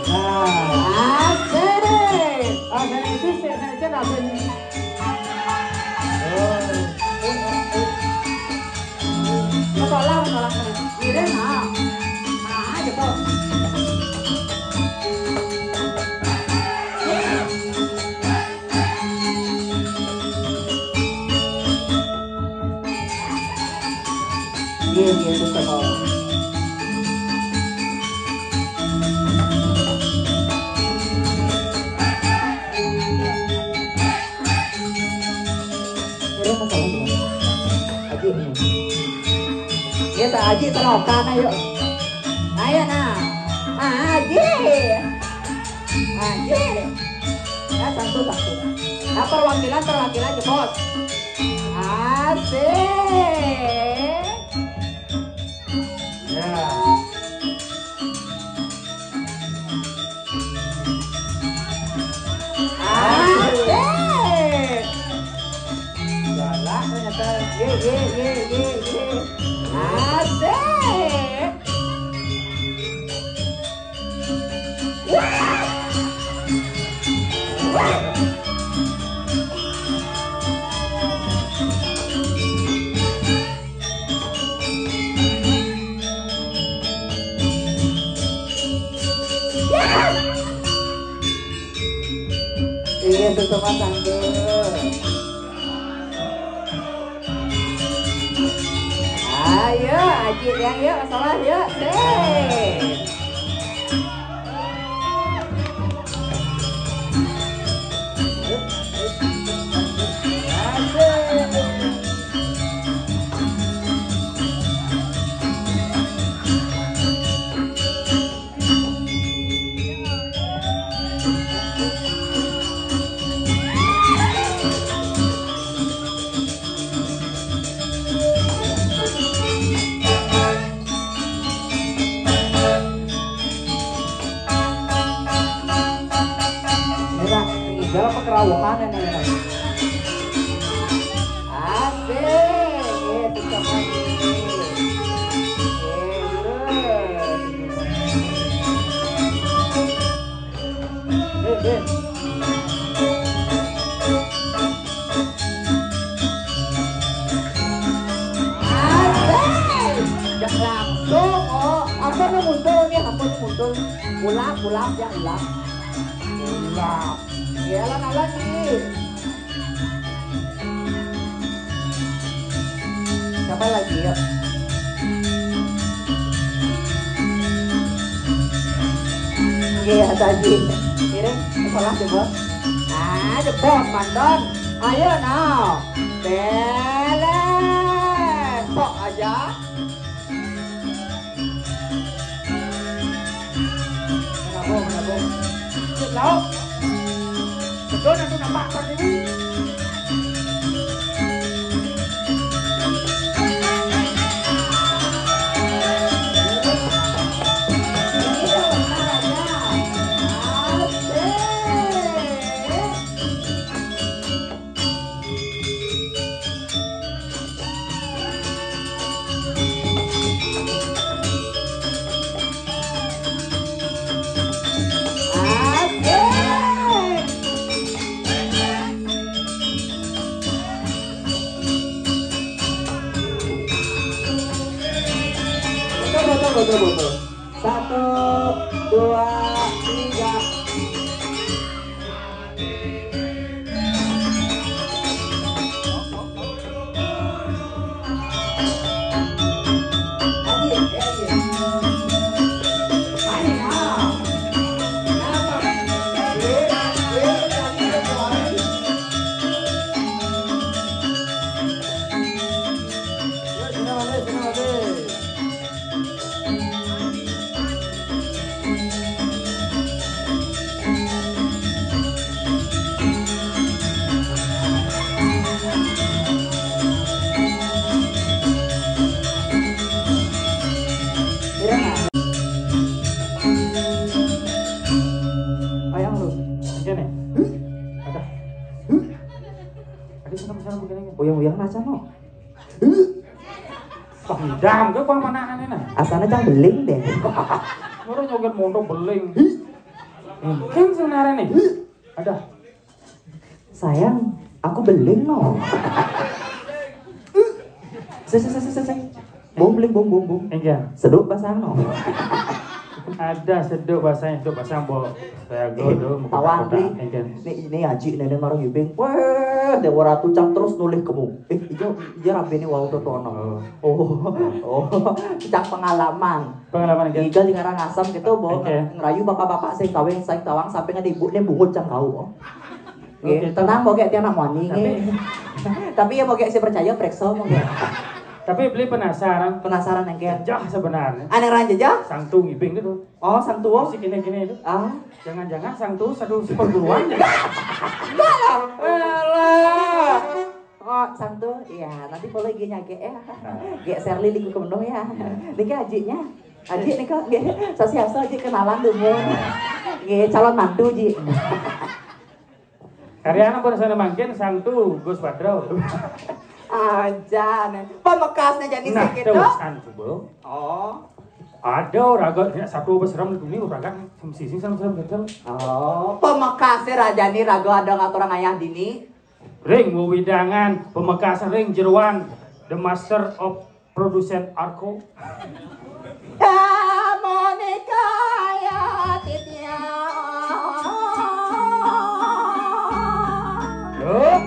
Nah. Asik. Ah, saya itu, saya, saya, saya, saya. Oh. Masalah, masalah. Miring, ah. Ah, gitu. Iya, iya, itu sama. Terus masalah gimana? Aji ini. Ya, tak Aji terokan, ayo. Ayo, nah. Nah, Aji. Aji. Ya, satu, satu. Nah, perwakilan, perwakilan, jebos. Asik. Ya. Asik. Galak ternyata. Ye, ye, ye, ye, ye. Asik. Iya, sesama tangga. Ayo, Aji yang yuk, salah yuk. Sip. Asik. Ini, Kak, ini dalam pekerawahan ini, Kak. Asik. Eh, pecah lagi. Eh, terus. Asik. Jan langsung, oh. Ampun nu mundur nih, ampun nu mundur. Ulang, ulang, ya, ulang. Ulang. Ya, ulang lagi. Siapa lagi, yuk? Iya, tadi. Kirim, sekolah coba. Ah, jebos, mantan. Ayo, now. Beres. Sok aja. Menabung, menabung. Sip, lauk. Betul, aku nampak pas ini. Betul, betul, betul, betul. Satu, dua, tiga. Ayang lu. Oke nih. Ada. Ada sana sana begini. Uyang-uyang nacan no. Pangdam ke kuah mana anaknya nah. Asana cang beling deh. Baru nyoget mondo beling. Mungkin sebenarnya nih. Ada. Sayang, aku beling no. Se se se se se. Bong beling bong bong bong. Enggak. Seduk basang no. Ada seduk basang, seduk basang bo. Saya go do. Tawang beli. Enggak. Nih, nih aji nenek marang ibing. Wah, Dewa Ratu cang terus nulih kemu. Eh, iya, iya, rabi ini wau tuh tono. Oh, oh, cang pengalaman. Pengalaman, kan? Igal di Karangasem gitu, bo. Oke. Ngerayu bapak-bapak sing kawin, sing tawang, sampai ada ibu nih bungut cang kau. Oke, tenang, bo, kayak tiang anak wani. Tapi ya, bo, kayak saya percaya, periksa, bo, kayak. Tapi beli penasaran. Penasaran, yang kayak. Jah sebenarnya. Aneh orang jejah? Sang tu ngibing gitu. Oh, sang tu. Si kini-kini itu. Ah. Jangan-jangan sang tu satu perguruan ya? Enggak lah. Alah. Oh, santu, iya, nanti boleh gini aja ya. Nah. Gek Serli di Gunung ya. Iya. Niki ajiknya. Ajik nih kok, gek. Sasi asal aja kenalan dulu. Gek calon mantu ji. Karyana baru sana mangkin santu Gus Badro. Aja nih. Pamekasnya jadi nah, sakit tuh, dong. Santu, Bu. Oh. Ada raga ya, satu apa seram di dunia raga sisi sama seram gitu. Oh, pamekasnya raja nih raga ada ngatur ayah dini. Ring wewidangan pamekasan ring jeroan the master of producer Arko. Ya, Monica, ya, Titya. Loh,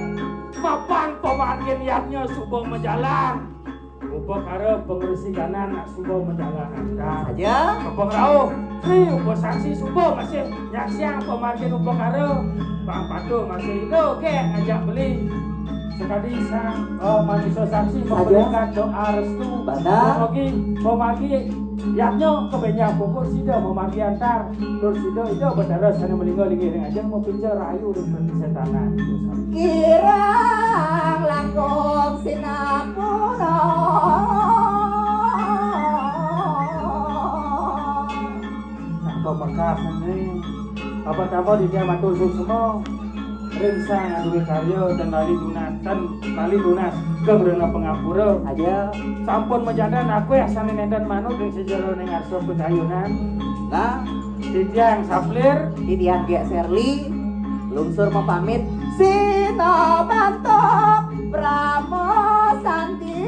mapan pamargin yadnya suba majalan. Upakara pangresi ganan nak suba majalan antar. Saja. Kapangrauh, Sri Upasaksi suba masih nyaksiang pamargin upakara. Bang Patuh masih idup, gek ngajak beli. Sakadi sang, eh, manusia saksi memberikan doa restu. Benar. Pamargi, pamargi, yadnya kebenjang pokok sida pamargi antar. Tur sida ida bedaras sana melingga linggih ring ajeng mapica rayu ring pertisetanan. Kirang langkung sinapura. Nah, pamekas ning. Apa-apa di dia matur suksma. Ring sang aduwe karya dan lali dunatan, lali lunas, kebrena pangapura. Aja. Sampun majandan aku ya sane nenten manut ring sejeroning arsa pagayunan. Nah, Titiang Saplir. Titiang Gia Serli. Lungsur mapamit. Sina bantuk Brahma Santi.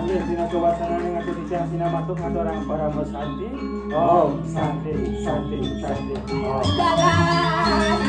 Inggih, dina kawasananing atu titiang sinambantuk ngaturang parama santi. Om Santi, Santi, Santi, Om. Jalan.